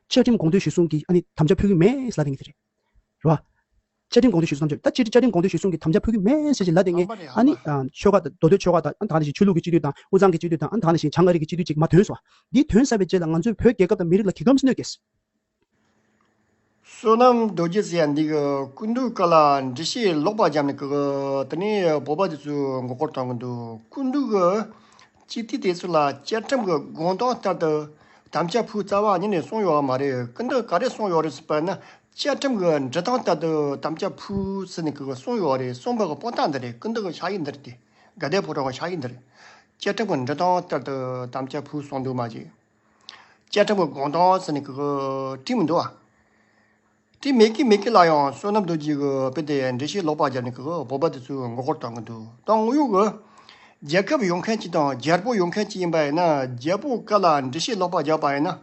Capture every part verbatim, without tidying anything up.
བཅའ་ཁྲིམས་དགོངས་དོན་གཞིར་བཟུང་གིས་ཨ་ནི་དམ་བཅའ་ཕུལ་གྱི་མེད་ཟེར་ལབ་བསྡད་མཁན་དེ་རེད། རེད་བ། བཅའ་ཁྲིམས་དགོངས་དོན་གཞིར་བཟུང་དམ་བཅའ། ད་སྤྱིར་བཅའ་ཁྲིམས་དགོངས་དོན་གཞིར་བཟུང་གིས་དམ་བཅའ་ཕུལ་གྱི་མེད་ཟེར་ཅིག་ལབ་བསྡད་མཁན། ཨ་ནི་ཨ་ཆོལ་ཁ་དང་མདོ་སྟོད་ཆོལ་ཁ་དང་ཨ་ནི་ད་ག་ནང་བཞིན་ཆོས་ལུགས་ཀྱི་སྤྱི་འཐུས་དང་། དབུས་གཙང་གི་སྤྱི་འཐུས་དང་། ཨ་ནི་ད་ག་ནང་བཞིན་བྱང་ཨ་རི་གི་སྤྱི་འཐུས་ཅིག་མར་ཐོན་སོང་བ། འདི་ཐོན་ཚར་བའི་རྗེས་ལ་ང་ཚོའི་བོད་རྒྱལ་ཁབ་དང་མི་རིགས་ལ་གྱི་གོམས་སུ་གནོད་སྐྱེལ། བསོད་ནམས་རྡོ་རྗེ་ཟེར་ཡ་འདི་གི་སྐུ་མདུན་སྐབས་ལ་འགྲེལ་བཤད་ལོག་པ་བརྒྱབ་ནས་གི་དེ་ནས་བོད་པ་དེ་ཚོས་མགོ་སྐོར་གཏོང་གི་འདུག་སྐུ་མདུན་གྱིས་སྤྱི་འཐུས་དེ་ཚོ་ལ་བཅའ་ཁྲིམས་ཀྱི་དགོངས་དོན་ལྟར་དུ་དམ་བཅའ་ཕུལ་རྩ་བ་ཉིད་ནས་གསུངས་ཡོད་མ་རེད། སྐུ་མདུན་ག་རེ་གསུངས་ཡོད་རེད་ཟེར་བ་ན། བཅའ་ཁྲིམས་ཀྱི་འབྲི་སྟངས་ལྟར་དུ་དམ་བཅའ་ཕུལ་ཟེར་ནས་གི་གསུངས་ཡོད་རེད། གསུངས་པ་གི་དཔང་རྟགས་འདི་རེད། སྐུ་མདུན་གྱི་ཕྱག་ཡིག་འདི་རེད་དེ། དགའ་ལྡན་ཕོ་བྲང་གི་ཕྱག་ཡིག་འདི་རེད། བཅའ་ཁྲིམས་ཀྱི་འབྲི་སྟངས་ལྟར་དུ་དམ་བཅའ་ཕུལ་གསུངས་འདུག་མ་གཞི། བཅའ་ཁྲིམས་ཀྱི་དགོངས་དོན་ཟེར་ནས་གི་བྲིས་མི་འདུག་ཨ། བྲིས་མེད་ཀི་མེད་ཀི་ལ་ཡང་བསོད་ནམས་རྡོ་རྗེ་གིས་དཔེ་དེ་འགྲེལ་བཤད་ལོག་པ་བརྒྱབ་ནས་གི་བོད་པ་དེ་ཚོའི་མགོ་སྐོར་གཏོང་གི་འདུག་ད་དངོས་ཡོད་གི་རྒྱལ་ཁབ་ཡོད་མཁན་ཅིག་དང་རྒྱལ་པོ་ཡོད་མཁན་ཅིག་ཡིན་པ་ཡིན་ན། རྒྱལ་པོའི་སྐབས་ལ་འགྲེལ་བཤད་ལོག་པ་བརྒྱབ་པ་ཡིན་ན།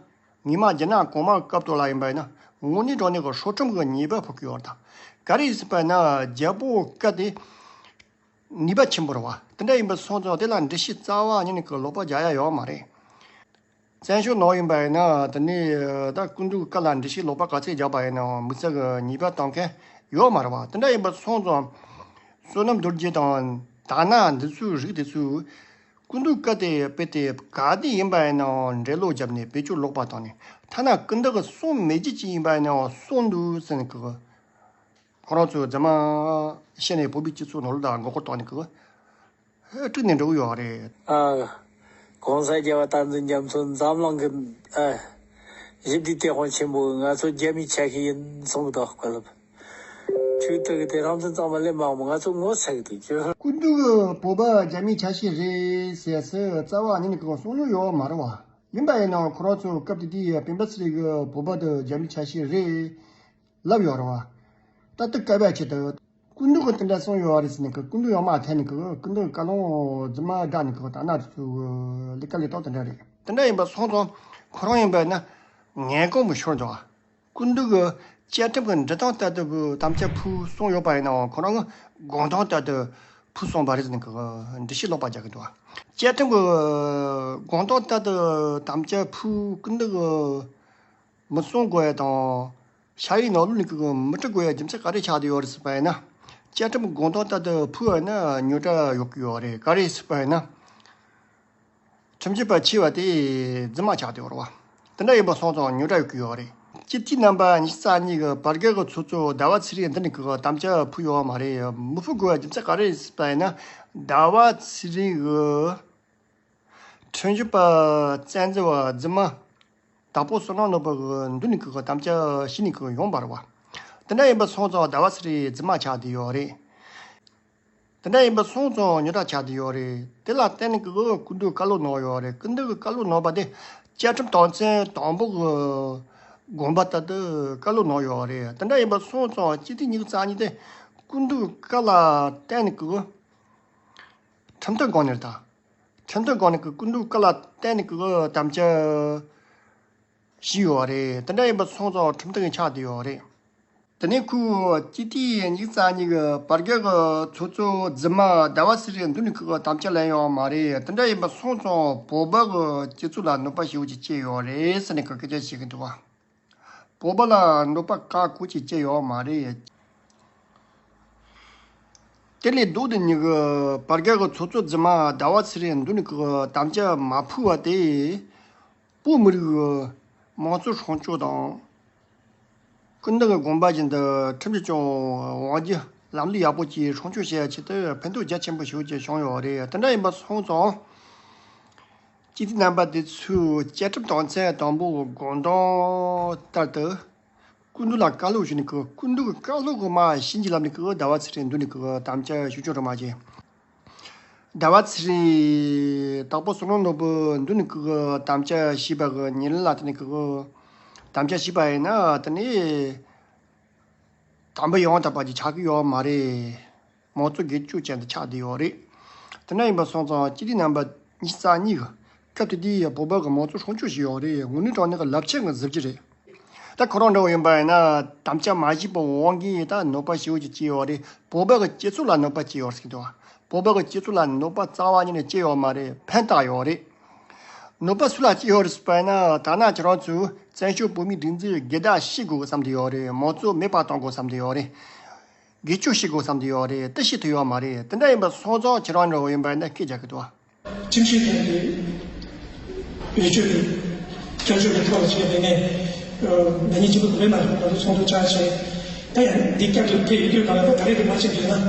ངོ་མ་རྒྱ་ནག་གོང་མ་སྐབས་དུ་ལ་ཡིན་པ་ཡིན་ན། དངོས་གནས་དྲང་གནས་ཀྱི་སྲོག་ཁྲིམས་ཀྱི་ཉེས་པ་ཕོག་གི་ཡོད་རེད་ད། ག་རེ་ཡིན་ཟེར་བ་ཡིན་ན། རྒྱལ་པོའི་སྐབས་དེ་ནུས་པ་ཆེན་པོ་རེད་བ། དེ་འདྲ་ཡིན་པ་སོང་ཙང་དེ་ལ་འགྲེལ་བཤད་རྩ་བ་ཉིད་ནས་ཀྱི་ལོག་པ་རྒྱག་ཡ་ཡོད་མ་རེད། བཙན་བྱོལ་ནང་ཡིན་པ་ཡིན་ན། དེ་ནས་ད་སྐུ་མདུན་སྐབས་ལ་འགྲེལ་བཤད་ལོག་པ་ག་ཚད་རྒྱག་པ་ཡིན་ནའང་མི་ཚེ་གི་ཉེས་པ་གཏོང་མཁན་ཡོད་མ་རེད་བ། དེ་འདྲ་ཡིན་པ་སོང་ཙང་བསོད་ནམས་རྡོ་རྗེ་དང་དར་ནག་འདི་ཚོའི་རིགས་དེ་ཚོས་སྐུ་མདུན་སྐབས་དེ་དཔེ་དེ་ག་དུས་ཡིན་པ་ཡིན་ནའང་འགྲེལ་ལོག་བརྒྱབ་ནས་བེད་སྤྱོད་ལོག་པ་བཏང་ནས། ཐ་ན་སྐུ་མདུན་གྱིས་གསུངས་མེད་རྒྱུ་ཅིག་ཡིན་པ་ཡིན་ནའང་གསུངས་འདུག་ཟེར་ནས་གི། ཁོ་རང་ཚོའི་རྫུན་མ་བཤད་ནས་བོད་པའི་སྤྱི་ཚོགས་ནང་ལོགས་ལ་མགོ་སྐོར་བཏང་ནས་གི། ཧེ་དཀྲུགས་ནས་འགྲོ་གི་ཡོད་རེད། ཨ། གོང་ས་རྒྱལ་བ་བསྟན་འཛིན་རྒྱ་མཚོ་འཛམ་གླིང་གི། ཨ། ཞི་བདེའི་དེད་དཔོན་ཆེན་པོ། ང་ཚོ་རྒྱ་མིའི་ཆ་ཤས་ཡིན་གསུང་གི་འདུག་བཀའ་སློབ། ཁྱོད་དེ་གི་དེ་རང་བཙན་གཙང་མ་ལེན་མ་འོང་། ང་ཚོ་ངོ་ཚ་གི་འདུག་ཁྱོད། སྐུ་མདུན་གྱིས་བོད་པ་རྒྱ་མིའི་ཆ་ཤས་རེད་ཟེར་ཟེར་རྩ་བ་ཉིད་ནས་གི་གསུང་མྱོང་ཡོད་མ་རེད་བ། ཡིན་པ་ཡིན་ནའང་ཁོ་རང་ཚོ་སྐབས་དེ་དུས་སྤེན་པ་ཚེ་རིང་གིས་བོད་པ་དེ་རྒྱ་མིའི་ཆ་ཤས་རེད་ལབ་ཡོད་རེད་བ། ད་ལྟ་སྐབས་ཅིག་ཏུ་སྐུ་མདུན་གྱིས་དེ་འདྲ་གསུངས་ཡོད་རེད་ཟེར་ནས་གི། སྐུ་མདུན་ཡང་མ་ཐད་ནས་གི། སྐུ་མདུན་བཀའ་ལུང་རྫུན་མ་བསྒྲགས་ནས་གི། ད་ནང་དུ་ལས་ཀ་ལས་སྟངས་དེ་འདྲ་རེད། དེ་འདྲ་ཡིན་པ་སོང་ཙང་ཁོ་རང་ཡིན་པ་ན་ངན་གོང་མི་ཤོར་འདུག་བ། སྐུ་མདུན་གྱིས་བཅའ་ཁྲིམས་ཀྱི་འབྲི་སྟངས་ལྟར་དུ་དམ་བཅའ་ཕུལ་གསུངས་ཡོད་པ་ཡིན་ནའང་ཁོ་རང་གིས་དགོངས་དོན་ལྟར་དུ་ཕུལ་སོང་བ་རེད་ཟེར་ནས་གི་འགྲེལ་བཤད་ལོག་པ་རྒྱག་གི་འདུག་བ། བཅའ་ཁྲིམས་ཀྱི་དགོངས་དོན་ལྟར་དུ་དམ་བཅའ་ཕུལ། སྐུ་མདུན་གྱིས་མི་གསུང་དགོས་ཡ་དང་། ཕྱག་ཡིག་ནང་ལོགས་ནས་གི་མི་འབྲི་དགོས་ཡ་རྒྱུ་མཚན་ག་རེ་ཆགས་བསྡད་ཡོད་རེད་ཟེར་བ་ཡིན་ན། བཅའ་ཁྲིམས་དགོངས་དོན་ལྟར་དུ་ཕུལ་བ་ཡིན་ན་རྙོག་དྲ་ཡོང་གི་ཡོད་རེད། ག་རེ་ཟེར་བ་ཡིན་ན། ཁྲིམས་ཞིབ་པ་ཆེ་བ་དེ་རྫུན་མ་ཆགས་བསྡད་ཡོད་རེད་བ། དེ་འདྲ་ཡིན་པ་སོང་ཙང་རྙོག་དྲ་ཡོང་གི་ཡོད་རེད། སྤྱི་འཐུས་རྣམ་པ་ཉི་ཤུ་རྩ་གཉིས་ཀྱིས་བར་བརྒལ་གྱི་ཚོགས་གཙོ་ཟླ་བ་ཚེ་རིང་འདི་ནས་གི་དམ་བཅའ་ཕུལ་ཡོད་མ་རེད། མི་ཕུལ་དགོས་པའི་རྒྱུ་མཚན་ག་རེ་ཟེར་བ་ཡིན་ན། ཟླ་བ་ཚེ་རིང་གིས་ཁྲིམས་ཞིབ་པ་བཙན་འཛུལ་བ་རྫུན་མ། དྭགས་པོ་བསོད་ནམས་ནོར་བུ་གི་མདུན་ནས་གི་དམ་བཅའ་ཞུས་ནས་གི་ཡོང་བ་རེད་བ། དེ་འདྲ་ཡིན་པ་སོང་ཙང་ཟླ་བ་ཚེ་རིང་རྫུན་མ་ཆགས་བསྡད་ཡོད་རེད། དེ་འདྲ་ཡིན་པ་སོང་ཙང་རྙོག་དྲ་ཆགས་བསྡད་ཡོད་རེད། དེ་ལ་བརྟེན་ནས་གི་སྐུ་མདུན་བཀའ་སློབ་གནང་ཡོད་རེད། སྐུ་མདུན་གྱི་བཀའ་སློབ་གནང་བ་དེ་བཅའ་ཁྲིམས་དོན་ཚན་དང་པོ་གི་དགོངས་པ་ལྟར་དུ་བཀའ་སློབ་གནང་ཡོད་རེད། དེ་འདྲ་ཡིན་པ་སོང་ཙང་སྤྱི་འཐུས་ཉི་ཤུ་རྩ་གཉིས་དེ་སྐུ་མདུན་བཀའ་ལ་བརྟེན་ནས་གི་ཁྲིམས་མཐུན་སྒང་ནས་རེད་ད། ཁྲིམས་མཐུན་སྒང་ནས་ཀྱི་སྐུ་མདུན་བཀའ་ལ་བརྟེན་ནས་ཀྱི་དམ་བཅའ་ཞུས་ཡོད་རེད། དེ་འདྲ་ཡིན་པ་སོང་ཙང་ཁྲིམས་མཐུན་ཆགས་བསྡད་ཡོད་རེད། དེ་ནས་ཁོས་སྤྱི་འཐུས་ཉི་ཤུ་རྩ་གཉིས་ཀྱི་བར་བརྒལ་གྱི་ཚོགས་གཙོ་རྫུན་མ་ཟླ་བ་ཚེ་རིང་མདུན་ནས་ཀྱི་དམ་བཅའ་ལེན་ཡོད་མ་རེད། དེ་འདྲ་ཡིན་པ་སོང་ཙང་བོད་པ་གི་སྤྱི་ཚོགས་ལ་གནོད་པ་ཞེ་པོ་ཅིག་སྐྱེལ་ཡོད་རེད་ཟེར་ནས་ཀྱི་སྐད་ཆ་བཤད་ཀྱི་འདུག་བ། བོད་པ་ལ་གནོད་པ་ག་གོ་ཅིག་སྐྱེལ་ཡོད་མ་རེད། དེ་ལས་ལྡོག་སྟེ་ཉིད་ཀྱི་བར་བརྒལ་གྱི་ཚོགས་གཙོ་རྫུན་མ་ཟླ་བ་ཚེ་རིང་མདུན་ནས་ཀྱི་དམ་བཅའ་མ་ཕུལ་བ་དེ། བོད་མི་རིགས་ཀྱི་དམངས་གཙོ་སྲུང་སྐྱོབ་དང་། སྐུ་མདུན་གྱི་དགོངས་པ་བཞིན་དུ་ཁྲིམས་ཀྱིས་སྐྱོང་བའི་དབང་སྒྱུར་ལམ་ལུགས་ཡག་པོ་ཅིག་སྲུང་སྐྱོབ་བྱེད་ཡ་ཆེད་དུ་ཕན་ཐོགས་རྒྱ་ཆེན་པོ་ཞེ་པོ་ཅིག་བྱུང་ཡོད་རེད། དེ་འདྲ་ཡིན་པ་སོང་ཙང་། སྤྱི་འཐུས་རྣམ་པ་དེ་ཚོས་བཅའ་ཁྲིམས་དོན་ཚན་དང་པོའི་དགོངས་དོན་ལྟར་དུ། སྐུ་མདུན་ལ་བཀའ་སློབ་ཞུས་ནས་ཀྱི། སྐུ་མདུན་གྱི་བཀའ་སློབ་ཀྱི་མ་བྱིན་གྱིས་བརླབས་ནས་ཀྱི་ཟླ་བ་ཚེ་རིང་མདུན་ནས་ཀྱི་དམ་བཅའ་ཞུ་ཆོག་རེད་མ་གཞི། ཟླ་བ་ཚེ་རིང་དྭགས་པོ་བསོད་ནམས་ནོར་བུ་མདུན་ནས་ཀྱི་དམ་བཅའ་ཞུས་པ་གི་ཉིན་ལ་དེ་ནས་ཀྱི་དམ་བཅའ་ཞུས་པ་ཡིན་ན་དེ་ནས་དམ་པ་ཡང་དག་པ་ཅིག་ཆགས་ཀྱི་ཡོད་མ་རེད། མང་གཙོ་སྒེར་གཅོད་ཅན་དུ་ཆགས་བསྡད་ཡོད་རེད། དེ་འདྲ་ཡིན་པ་སོང་ཙང་སྤྱི་འཐུས་རྣམ་པ་ཉི་ཤུ་རྩ་གཉིས་ཀྱིས་སྐབས་དེ་དུས་བོད་པ་གི་དམངས་གཙོ་སྲུང་སྐྱོབ་བྱས་ཡོད་རེད། དངོས་གནས་དྲང་གནས་ཀྱི་རླབས་ཆེན་གྱི་གཟི་བརྗིད་རེད། ད་ཁོ་རང་འདྲ་བོ་ཡིན་པ་ཡིན་ན་དམ་བཅའ་མ་ཞུས་པའི་དབང་གིས་ད་གནོད་པ་ཞེ་པོ་ཅིག་སྐྱེལ་ཡོད་རེད། བོད་པ་གི་སྤྱི་ཚོགས་ལ་གནོད་པ་སྐྱེལ་ཡོད་རེད་ཟེར་གྱི་འདུག་བ། བོད་པ་གི་སྤྱི་ཚོགས་ལ་གནོད་པ་རྩ་བ་ཉིད་ནས་སྐྱེལ་ཡོད་མ་རེད། ཕན་བཏགས་ཡོད་རེད། གནོད་པ་སུ་ལ་སྐྱེལ་ཡོད་རེད་ཟེར་བ་ཡིན་ན། ཐ་ན་ཁྱེད་རང་ཚོས་ བཙན་བྱོལ་བོད་མིའི་སྒྲིག་འཛུགས་སྒེར་བདག་བྱེད་དགོས་བསམ་དེ་ཡོད་རེད། མང་གཙོ་མེད་པ་གཏོང་དགོས་བསམ་དེ་ཡོད་རེད། སྒེར་གཅོད་བྱེད་དགོས་བསམ་དེ་ཡོད་རེད། དེ་བྱེད་ཐུབ་ཡོད་མ་རེད། དེ་འདྲ་ཡིན་པ་སོང་ཙང་ཁྱེད་རང་འདྲ་བོ་ཡིན་པ་ན་སྐད་རྒྱག་གི་འདུག་ཨ། ཁྲིམས་ཞིབ་ཁང་གི་བེད་སྤྱོད་ཀྱི་བསྐྱར་བཅོས་ཀྱི་ཐོག་ལ་བྱས་པའི་ནས་ཨ་ནི་གཅིག་པུ་དེ་མ་རེད། ང་ཚོ་ཚོགས་འདུ་བཅར་བྱས། ད་ཡང་འདི་བསྐྱར་དུ་ཕེབས་ཡོང་དུས་གང་ལ་ད་ག་རེ་རེད་མ་བྱེད་དུས་ན་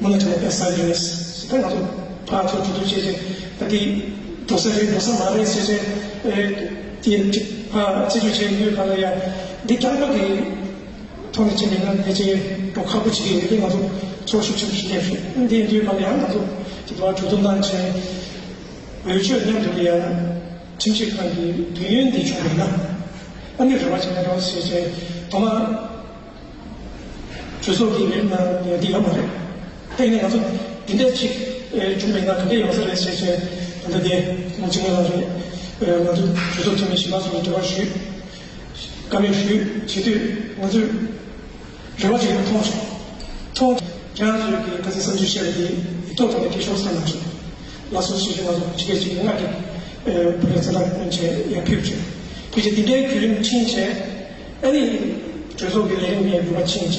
མུ་ན་ཁྲ་ལ་ཕེབས་ས་རེད། ད་ང་ཚོ་ཕར་ཚུར་གྲོས་བསྡུར་བྱས་བྱས་ད་འདི་འགྲོ་ས་རེད་འགྲོ་ས་མ་རེད་ཟེར་བྱས་ཨེ་དེ་ཕར་རྩད་གཅོད་བྱས་ཡོང་དུས་གང་ལ་ཡང་འདི་བསྐྱར་མ་གི་ཐོག་ནས་ཕྱིན་པའི་ནང་ཕལ་ཆེར་འགྲོ་ཁག་པོ་ཅིག་ཡོད་དེ་ང་ཚོ་ཚོགས་ཞུགས་ཆེན་པོ་ཞིག་སླེབས་ཤིང་འདི་ཡིན་དུས་གང་ལ་ཡང་ང་ཚོ་དེ་དུས་གྲོས་བསྡུར་གནང་བྱས་འོས་ཆོས་མཉམ་དུ་ཡང་ཁྲིམས་ཞིབ་ཁང་གི་དུས་ཡུན་འདི་བྱུང་བ་ཡིན་ན་ཨ་ནི་རེ་བ་བྱས་ན་རོགས་ཞེས་བྱས་ཐོག་མར་གྲོས་ཚོགས་ཀྱི་མི་རྣམས་ཡོད་འདི་ཡོད་མ་རེད། དེ་ནས་ང་ཚོ་འདི་འདྲ་ཅིག་བྱུང་བ་ཡིན་ན་ག་འདྲ་ཡོང་ས་རེད་ཞེས་བྱས་ད་ལྟ་དེ་ཁོང་ཆིང་ལ་རེད་ང་ཚོ་གྲོས་ཚོགས་འཐུས་མི་ཞིག་མ་སོང་བའི་འབྲེལ་བ་ཞུས། བཀའ་མོལ་ཞུས་བྱེད་དུས་ང་ཚོས་རེ་བ་ཅིག་མཐོང་བྱུང་། མཐོང་། ཁྱེད་རང་ཚོས་ཀྱི་ཁ་སང་བསམ་ཚུལ་བཤད་པ་དེ་ཡིག་ཐོག་ཐོག་ནས་སྐད་ཤོར་ས་མ་བྱུང་། ལགས་སོ་ཞེས་ང་ཚོ་ཕྱི་རྒྱལ་གཅིག་ལྔ་གི་བོད་རིགས་ཚན་ཁག་ཀུན་བྱས་ཡར་ཕུལ་བྱས། ཕུལ་བྱས་དེ་འདྲའི་བརྒྱུད་རིམ་ཕྱིན་བྱས་ཨ་ནི་གྲོས་ཚོགས་ཀྱི་ལས་རིམ་ནས་འགྲུལ་པ་ཕྱིན་བྱས་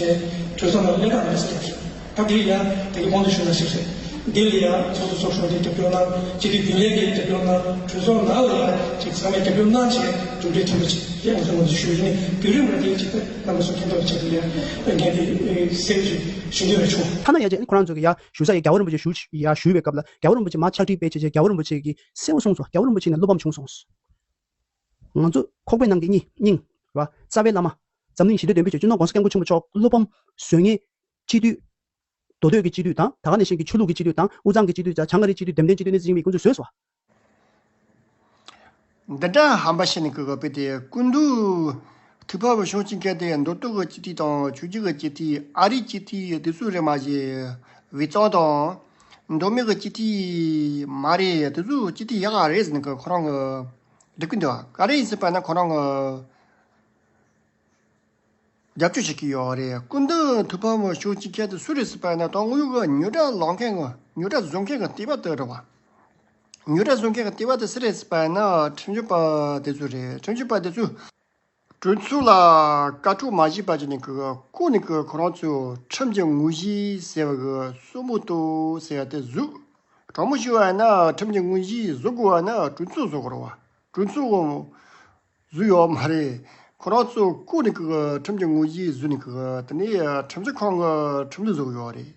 གྲོས་ཚོགས་ནང་སླེབས་དང་མི་སླེབས། ད་དེ་ཡང་དེ་གི་གོང་དུ་ཞུས་ན་ཞིག་རེད། འདི་ལ་ཡང་ཚོགས་གཙོ་ཚོགས་གཞོན་གྱིས་རྒྱབ་སྐྱོར་གནང་། སྤྱི་འཐུས་རྒྱུན་ལས་ཀྱིས་རྒྱབ་སྐྱོར་གནང་། གྲོས་ཚོགས་ནང་ལ་ཡང་ཅིག་ཚང་མས་རྒྱབ་སྐྱོར་གནང་བྱས་གྲུབ་འབྲས་ཐོན་པ་ཅིག་དེ་ང་ཚོ་ང་ཚོ་ཞུ་ཡིན། བརྒྱུད་རིམ་ལ་དེའི་ཅིག་རྣམ་པ་ཚོ་མཁྱེན་རྟོགས་བྱ་རྒྱུ་ཡང་འགན་དེ་གསལ་པོ་ཞུ་འདོད་བྱུང་། ཐ་ན་ཡང་ཅིག་ཁོ་རང་ཚོ་གི་ཡ་ཞུ་ས་ཡ་རྒྱལ་བ་རིན་པོ་ཆེ་ཞུ་ཡ་ཞུས་པའི་སྐབས་ལ་རྒྱལ་བ་རིན་པོ་ཆེ་མར་ཕྱག་བྲིས་སྤེལ་བྱས་རྗེས་རྒྱལ་བ་རིན་པོ་ཆེ་གིས་གསལ་པོ་གསུངས་སོང་། རྒྱལ་བ་རིན་པོ་ཆེ་ནས་བློ་ཕམ་བྱུང་སོང་། ང་ཚོ་ཁོག་པའི་ནང་གི་སྙིང་སྙིང་ར་རྩ་བའི་བླ་མ་འཛམ་གླིང་ཞི་བདེ་དོན་པའི་ཆེད་སྤྱི་ནོར་༸གོང་ས་༸སྐྱབས་མགོན་ཆེན་པོ་མཆོག་བློ་ཕམ་བཟོ་མཁན་སྤྱི་འཐུས། མདོ་སྟོད་ཀྱི་སྤྱི་འཐུས་དང་ད་ག་ནང་བཞིན་གྱི་ཆོས་ལུགས་ཀྱི་སྤྱི་འཐུས་དང་དབུས་གཙང་གི་སྤྱི་འཐུས་དང་བྱང་ཨ་རིའི་སྤྱི་འཐུས་འདེམས་ཐོན་སྤྱི་འཐུས་ནས་ཟིན་པའི་ཁོང་ཚོས་བཟོས་སོ། འདི་འདྲ་ཧམ་པ་བཤད་ནས་གི་གི་དཔེ་དེ་སྐུ་མདུན་ཐུགས་ཕམ་བྱུང་ཅིང་གལ་ཏེ་མདོ་སྟོད་ཀྱི་སྤྱི་འཐུས་དང་ཆོས་བརྒྱུད་ཀྱི་སྤྱི་འཐུས་ཨ་རིའི་སྤྱི་འཐུས་དེ་ཚོ་རེད་མ་གཞི་དབུས་གཙང་དང་མདོ་སྨད་ཀྱི་སྤྱི་འཐུས་མ་རེད། དེ་ཚོ་སྤྱི་འཐུས་ཡག་ག་རེད་ཟེར་ནས་གི་ཁོ་རང་གི་འདི་གི་འདུག་ག་རེ་ཡིན་ཟེར་བ་ན་ཁོ་རང་གི་རྒྱབ་སྐྱོར་བྱེད་ཀྱི་ཡོད་རེད། སྐུ་མདུན་ཐུགས་ཕམ་བྱུང་ཅིག་ཁྱེད་དེ་སུ་རེད་ཟེར་བ་ན་ད་དངོས་ཡོད་ཀྱི་ཉོ་གྲྭ་ལོག་མཁན་གྱི་ཉོ་གྲྭ་བཟོ་མཁན་གྱི་ལྟེ་བ་དེ་རེད་བ། ཉོ་གྲྭ་བཟོ་མཁན་གྱི་ལྟེ་བ་དེ་སུ་རེད་ཟེར་བ་ན་ཁྲིམས་ཞིབ་པ་དེ་ཚོ་རེད། ཁྲིམས་ཞིབ་པ་དེ་ཚོས་གྲོས་ཚོགས་ལ་བཀའ་ཁྲོལ་མ་བྱས་པ་བྱས་ནས་གི་བཀོད་ནས་གི་ཁོ་རང་ཚོས་ཁྲིམས་ཀྱི་དངོས་གཞི་ཟེར་བ་གི་སོ་མོ་ཏོ་ཟེར་བ་དེ་བཟོས། དྲང་མོ་ཞུ་བ་ན་ཁྲིམས་ཀྱི་དངོས་གཞི་བཟོ་དགོས་བ་ན་གྲོས་ཚོགས་བཟོ་དགོས་རེད་བ། གྲོས་ཚོགས་བཟོས་ཡོད་མ་རེད། ཁོ་རང་ཚོ་བཀོད་ནས་ཀྱི་ཁྲིམས་ཀྱི་དངོས་གཞི་བཟོས་ནས་ཀྱི་དེ་ནས་ཁྲིམས་ཞིབ་ཁང་གི་ཁྲིམས་ལུགས་བཟོས་ཡོད་རེད།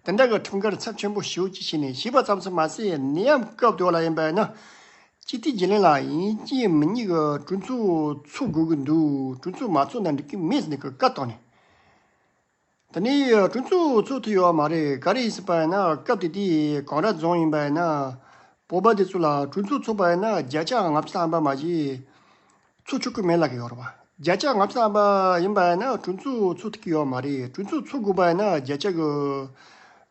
དེ་འདྲ་གི་ཁྲིམས་འགལ་ཚབས་ཆེན་པོ་ཞེ་པོ་ཅིག་བྱས་ནས་བྱས་པ་ཙམ་ཟིག་མ་ཟད་ནད་ཡམས་སྐབས་དེ་བ་ལ་ཡིན་པ་ཡིན་ན་སྤྱི་འཐུས་རྒྱུན་ལས་ལ་ཡིན་གཅིག་མིན་གཉིས་ཀྱི་གྲོས་ཚོགས་ཚོགས་དགོས་ཀྱི་འདུག་གྲོས་ཚོགས་མ་ཚོགས་ན་འགྲིག་གི་མེད་ཟེར་ནས་ཀྱི་བཀའ་བཏང་ནས། དེ་ནས་གྲོས་ཚོགས་ཚོགས་ཐུབ་ཡོད་མ་རེད། ག་རེ་ཡིན་ཟེར་བ་ཡིན་ན་སྐབས་དེ་དུས་གང་འདྲ་བཟོ་ཡིན་པ་ཡིན་ན། བོད་པ་དེ་ཚོ་ལ་གྲོས་ཚོགས་ཚོགས་པ་ཡིན་ན་བརྒྱ་ཆ་ལྔ་བཅུ་ཐམ་པ་མ་གཏོགས་ཚོགས་ཆོག་གི་མེད་ལབ་ཀྱི་ཡོད་རེད་བ། བརྒྱ་ཆ་ལྔ་བཅུ་ཐམ་པ་ཡིན་པ་ཡིན་ན་གྲོས་ཚོགས་ཚོགས་ཐུབ་ཀྱི་ཡོད་མ་རེད། གྲོས་ཚོགས་ཚོགས་དགོས་པ་ཡིན་ན་བརྒྱ་ཆ་གི་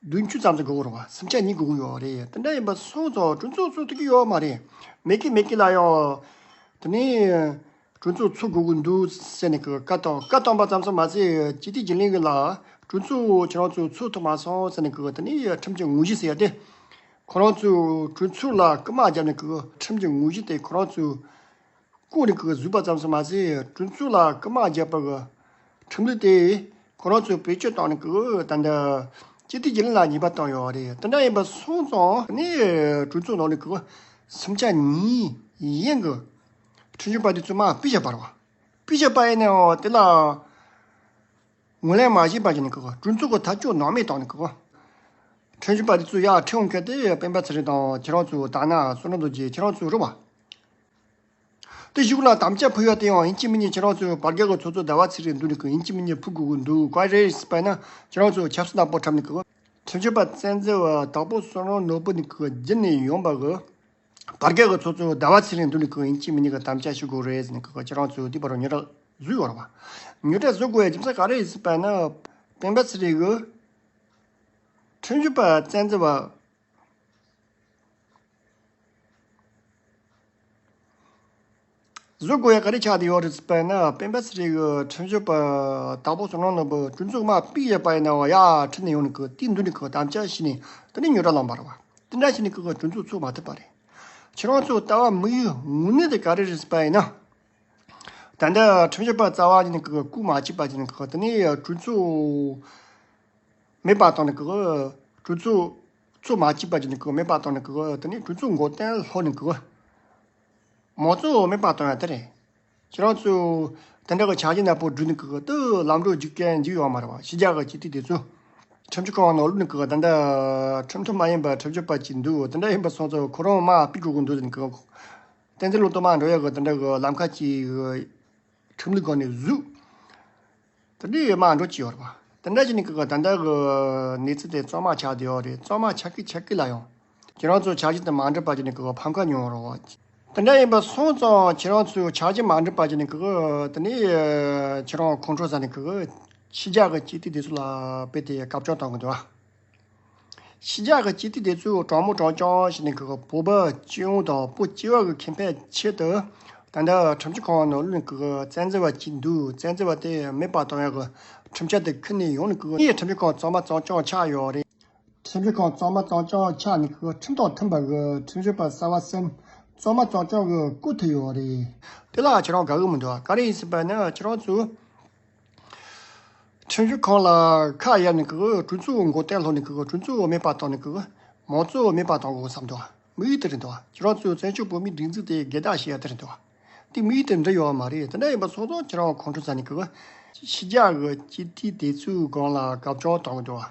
བདུན་ཅུ་ཙམ་ཞིག་དགོས་ཀྱི་རེད་བ། སུམ་ཆ་གཉིས་དགོས་ཀྱི་ཡོད་རེད། དེ་འདྲ་ཡིན་པ་སོང་ཙང་གྲོས་ཚོགས་ཚོགས་ཐུབ་ཀྱི་ཡོད་མ་རེད། མེད་ཀི་མེད་ཀི་ལ་ཡང་། དེ་ནས་གྲོས་ཚོགས་ཚོགས་དགོས་ཀྱི་འདུག་ཟེར་ནས་ཀྱི་བཀའ་བཏང་། བཀའ་བཏང་པ་ཙམ་ཙམ་མ་ཟད་སྤྱི་འཐུས་རྒྱུན་ལས་ཀྱི་ལ་གྲོས་ཚོགས་ཁྱེད་རང་ཚོ་ཚོགས་ཐུབ་མ་སོང་ཟེར་ནས་ཀྱི་དེ་ནས་ཁྲིམས་ཀྱི་དངོས་གཞི་ཟེར་ཡ་དེ། ཁོ་རང་ཚོས་གྲོས་ཚོགས་ལ་སྐུལ་མ་བརྒྱབ་ནས་ཀྱི་ཁྲིམས་ཀྱི་དངོས་གཞི་དེ་ཁོ་རང་ཚོས་བཀོད་ནས་ཀྱི་བཟོས་པ་ཙམ་ཙམ་མ་ཟད་གྲོས་ཚོགས་ལ་སྐུལ་མ་བརྒྱབ་པ་གི་ཁྲིམས་ལུགས་དེ་ཁོ་རང་ཚོས་བེད་སྤྱོད་བཏང་ནས་ཀྱི་ད་ལྟ་སྤྱི་འཐུས་རྒྱུན་ལས་ལ་ཉེས་པ་བཏང་ཡོད་རེད། དེ་འདྲ་ཡིན་པ་སོང་ཙང་ནས་གྲོས་ཚོགས་ནང་ནས་ཀྱི་སུམ་ཆ་གཉིས་ཡན་གྱི་ཁྲིམས་ཞིབ་པ་དེ་ཚོ་མར་ཕུད་བཞག་པ་རེད་བ། ཕུད་བཞག་པ་ཡིན་ནའང་དེ་ལ་ངོས་ལེན་མ་བྱས་པ་བྱས་ནས་ཀྱི་གྲོས་ཚོགས་ཀྱི་ཐག་གཅོད་ནང་མེད་བཏང་ནས་ཀྱི་ཁྲིམས་ཞིབ་པ་དེ་ཚོ་ཡར་ཁྲིད་འོང་མཁན་དེ་སྤེན་པ་ཚེ་རིང་དང་ཁྱེད་རང་ཚོ་དང་ན་བསོད་ནམས་རྡོ་རྗེ་ཁྱེད་རང་ཚོ་རེད་བ། དེ་གཞུག་ལ་དམ་བཅའ་ཕུལ་ཡ་དེ་ཡང་ཡིན་གཅིག་མིན་གཉིས་ཁྱེད་རང་ཚོས་བར་བརྒལ་གྱི་ཚོགས་གཙོ་ཟླ་བ་ཚེ་རིང་མདུན་ནས་ཀྱི་ཡིན་གཅིག་མིན་གཉིས་ཕུལ་དགོས་ཀྱི་འདུག་ག་རེ་རེད་ཟེར་བ་ན་ཁྱེད་རང་ཚོ་ཆབ་སྲིད་ནག་པོ་འཁྲབ་ནས་ཀྱི་ཁྲིམས་ཞིབ་པ་བཙན་འཛུལ་བ་དྭགས་པོ་བསོད་ནམས་ནོར་བུ་ནས་ཀྱི་བརྒྱུད་ནས་ཡོང་པ་གི་བར་བརྒལ་གྱི་ཚོགས་གཙོ་ཟླ་བ་ཚེ་རིང་མདུན་ནས་ཀྱི་ཡིན་གཅིག་མིན་གཉིས་ཀྱི་དམ་བཅའ་ཞུ་དགོས་རེད་ཟེར་ནས་ཀྱི་ཁྱེད་རང་ཚོས་དེ་བར་ཉོ་གྲྭ་བཟོས་ཡོད་རེད་བ། ཉོ་གྲྭ་བཟོ་དགོས་ཡ་རྒྱུ་མཚན་ག་རེ་རེད་ཟེར་བ་ན་སྤེན་པ་ཚེ་རིང་གི་ཁྲིམས་ཞིབ་པ་བཙན་འཛུལ་བ། བཟོ་དགོས་ཡ་ག་རེ་ཆགས་བསྡད་ཡོད་རེད་ཟེར་བ་ན་སྤེན་པ་ཚེ་རིང་གི་ཁྲིམས་ཞིབ་པ་དྭགས་པོ་བསོད་ནམས་ནོར་བུ་གྲོས་ཚོགས་མར་ཕུད་ཡོད་པ་ཡིན་ན་ཡར་ཁྲིད་ནས་ཡོང་ནས་ཀྱི་དེའི་མདུན་ནས་ཀྱི་དམ་བཅའ་ཞུས་ནས་དེ་ནས་ཉོ་གྲྭ་ལངས་པ་རེད་བ། དེ་འདྲ་བྱས་ནས་ཀྱི་གྲོས་ཚོགས་ཚོགས་མ་ཐུབ་པ་རེད། ཁྱེད་རང་ཚོ་ལྟ་བ་དམིགས་ཡུལ་དངོས་གནས་དེ་ག་རེ་རེད་ཟེར་བ་ཡིན་ན། ད་ལྟ་ཁྲིམས་ཞིབ་པ་རྩ་བ་ཉིད་ནས་གི་སྐུ་མ་བཅད་པ་ཅིག་ནས་གི་དེ་ནས་གྲོས་ཚོགས་མེད་པ་བཏང་ནས་གི་གྲོས་ཚོགས་ཚོགས་མ་བཅད་པ་ཅིག་ནས་གི་མེད་པ་བཏང་ནས་གི་དེ་ནས་གྲོས་ཚོགས་འགོ་གཏན་སློག་ནས་གི་མང་གཙོ་མེད་པ་བཏང་ཡ་དེ་རེད། ཁྱེད་རང་ཚོས་དེ་འདྲ་གི་འཆར་གཞི་ནག་པོ་བསྒྲུབས་ནས་གི་དུ་ལམ་འགྲོ་རྒྱུག་གན་འཇུག་ཡོད་མ་རེད་བ། ཕྱི་རྒྱལ་གི་སྤྱི་འཐུས་དེ་ཚོ་ཁྲིམས་ཞིབ་ཁང་ནང་བླུགས་ནས་གི་ད་ལྟ་ཁྲིམས་མཐུན་མ་ཡིན་པ་ཁྲིམས་ཞིབ་པ་ཅིག་འདུག་དེ་འདྲ་ཡིན་པ་སོང་ཙང་ཁོ་རང་མར་ཕུད་དགོས་གི་འདུག་ཟེར་ནས་གི་བསྟན་འཛིན་བློ་གཏོང་མར་འགྲོ་ཡ་གི་དེ་འདྲ་གི་ལམ་ཁ་ཅིག་ཁྲིམས་ལུགས་སྒང་ནས་བཟོས། དེ་འདྲའི་མར་འགྲོ་གི་ཡོད་རེད་པ། དེ་འདྲ་བྱས་ནས་གི་ད་ལྟ་གི་གནས་ཚུལ་དེ་གཙང་མ་ཆགས་བསྡད་ཡོད་རེད། གཙང་མ་ཆགས་ཀི་ཆགས་ཀི་ལ་ཡང་། ཁྱེད་རང་ཚོ་འཆར་གཞི་དེ་མ་འགྲུབ་པ་བྱས་ནས་གི་ཕམ་ཁ་མྱོང་རོགས། དེ་འདྲ་ཡིན་པ་སོང་ཙང་ཁྱེད་རང་ཚོས་འཆར་གཞི་མ་འགྲུབ་པ་བྱས་ནས་གི་དེ་ནས་ཁྱེད་རང་ཁོང་ཁྲོ་ཟ་ནས་གི་ཕྱི་རྒྱལ་གི་སྤྱི་འཐུས་དེ་ཚོ་ལ་དཔེ་དེ་སྐབས་བཅོལ་བཏང་གི་འདུག་ཨ། ཕྱི་རྒྱལ་གྱི་སྤྱི་འཐུས་དེ་ཚོས་དྲང་མོ་དྲང་རྐྱང་བྱས་ནས་གི་བོད་པ་སྤྱི་ཡོངས་དང་བོད་སྤྱི་བ་གི་ཁེ་ཕན་ཆེད་དུ་ད་ལྟ་ཁྲིམས་ཞིབ་ཁང་ནང་བླུགས་ནས་གི་བཙན་འཛུལ་བ་གཅིག་འདུག་བཙན་འཛུལ་བ་དེ་མེད་པ་གཏོང་ཡག་གི་ཁྲིམས་འཆར་དེ་ཁུར་ནས་ཡོང་ནས་གི་ངའི་ཁྲིམས་ཞིབ་ཁང་གཙང་མ་གཙང་རྐྱང་ཆགས་ཡོད་རེད། ཁྲིམས་ཞིབ་ཁང་གཙང་མ་གཙང་རྐྱང་ཆགས་ནས་གི་ཁྲིམས་དང་མཐུན་པ་གི་ཁྲིམས་ཞིབ་པ་གསར་བ་གསུམ་གཙང་མ་གཙང་རྐྱང་གི་བསྐོ་ཐུབ་ཡོད་རེད། དེ་ལ་ཁྱེད་རང་དགའ་གི་མི་འདུག་ག་རེ་ཡིན་ཟེར་བ་ན་ཁྱེད་རང་ཚོས། ཁྲིམས་ཞིབ་ཁང་ལ་ཁ་གཡར་ནས་གི་གྲོས་ཚོགས་འགོ་གཏན་སློག་ནས་གི་གྲོས་ཚོགས་མེད་པ་བཏང་ནས་གི་མང་གཙོ་མེད་པ་བཏང་དགོས་བསམ་འདུག་དམིགས་ཡུལ་དེ་རེད་འདུག་ཁྱེད་རང་ཚོའི་བཙན་བྱོལ་བོད་མིའི་སྒྲིག་འཛུགས་དེ་སྒེར་བདག་བྱེད་ཡ་དེ་རེད་འདུག་དེ་དམིགས་ཡུལ་དེ་འདྲ་ཡོད་མ་རེད། དེ་འདྲ་ཡིན་པ་སོང་ཙང་ཁྱེད་རང་ཁོང་ཁྲོ་ཟ་ནས་གི་ཕྱི་རྒྱལ་གི་སྤྱི་འཐུས་དེ་ཚོའི་སྒང་ལ་སྐབས་བཅོལ་བཏང་གི་འདུག